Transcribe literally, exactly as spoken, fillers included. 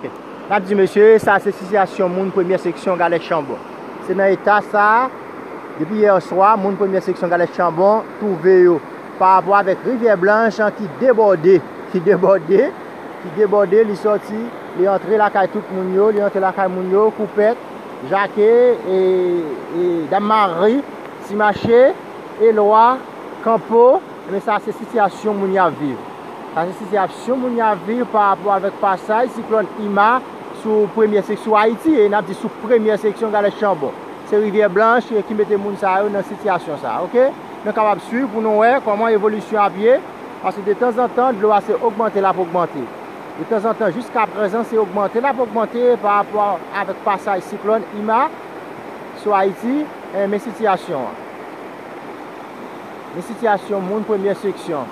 N ap di, mesye, sa se sitiyasyon moun premyè seksyon Galèt Chanbon. Se nan eta sa a, depi yè swa, moun premyè seksyon Galèt Chanbon twouve yo pa rapò avèk Rivyè Blanch an ki debòde, ki debòde, ki debòde, li sòti, li antre lakay tout moun yo, li antre lakay moun yo, Koupèt, Jake, e, e, Dam Mari, Ti Mache, Elwa, Kanpo, men sa se sitiyasyon moun y ap viv. Sa se sitiyasyon moun y ap viv pa rapò avèk pasaj siklòn Irma sou premyè sek-, sou Ayiti, e n ap di sou premyè seksyon Galèt Chanbon. Se Rivyè Blanch ki mete moun sa yo nan sitiyasyon sa, oke? Nou kapab swiv pou nou wè kòman evolisyon ap ye, paske de tanzantan, dlo a se ogmante l ap ogmante. De tanzantan, jiska prezan, se ogmante l ap ogmante pa rapò avèk pasaj siklòn Irma sou Ayiti, e, men sitiyasyon an. Men sitiyasyon moun premyè seksyon.